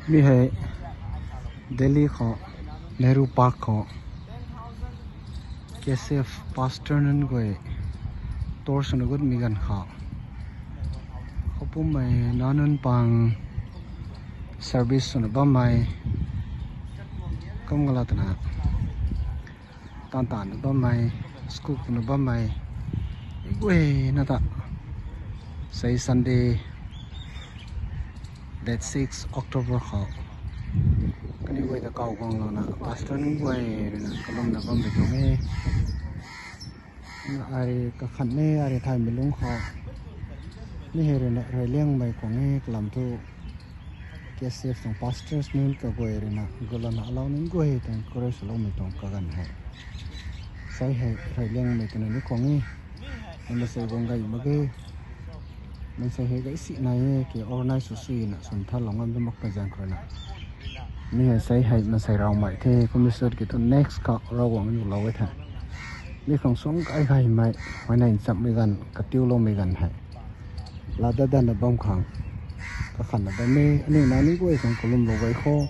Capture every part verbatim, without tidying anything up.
Mi hei Delhi khou, Nehru Park khou, K C F pastor nunc guay tour swna gutmei ganv khou, khoupummei nac nunc pang service swna bammei, kum gala twna taanv taanvna bammei, school kuna bammei, guayna ta sei Sunday, date six October khou kaniw guay ta kaw guanglouna pastor nunc guay ruina kalumna bammei tuang e. Ai kakhan e, ai thaymei lungc khou mi hei ruina reyliangmei khwan e kalam thu, K C F tuang pastors nunc kaguay ruina gutlouna alou nunc guay ta encourage loumei tuang kaganv hei sei hei reyliangmei twna ni khwan e. Maansei guang gay mak ge. Maansei hei gay si nai e, ki organize sw suina swn thalou ngam da mak ta zaeng khou ruina, mi hei sei hei maansei rawmei the, kum sut ki thu next khou Ravguangc nuhlou e the. Mi khang suang kai gaymei, huayney nchammei ganv, katiuloumei ganv hei laa dat datna bam khang kakhanna bam e. Aniu nac nunc guay khang kalumlou gay khou,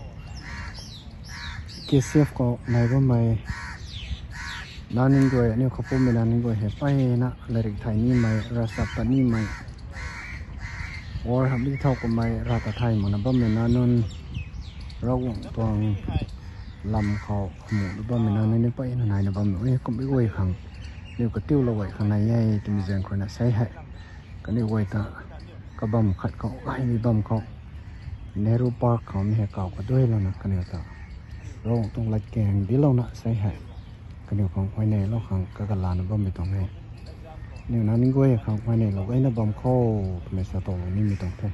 K C F khou nai bammei nac nunc guay, aniu khoupummei nac nunc guay hei mpeyna latrik thay nimei, ravchap ta nimei, or hamhmei thau kummei rav ta thay makna bammei nac nunc, Ravguangc tuang lam khou hamhna bammei nac nunc ni mpeyna naina bam nuh e. Kummei guay khang aniu katiulou gay khang nai e twmei zaeng khou ruina sei hei kaniw guay ta kabam khat khou, gaymei bam khou, Nehru Park khou mi hei kaw kaduailouna kaniw ta Ravguangc tuang latkaeng dinclouna sei hei kaniw khang huayneylou khang kagalana bammei tuang e. Aniu nac nunc guay khang huayneylou gayna bam khou twmei sa towlou nimei tuang the.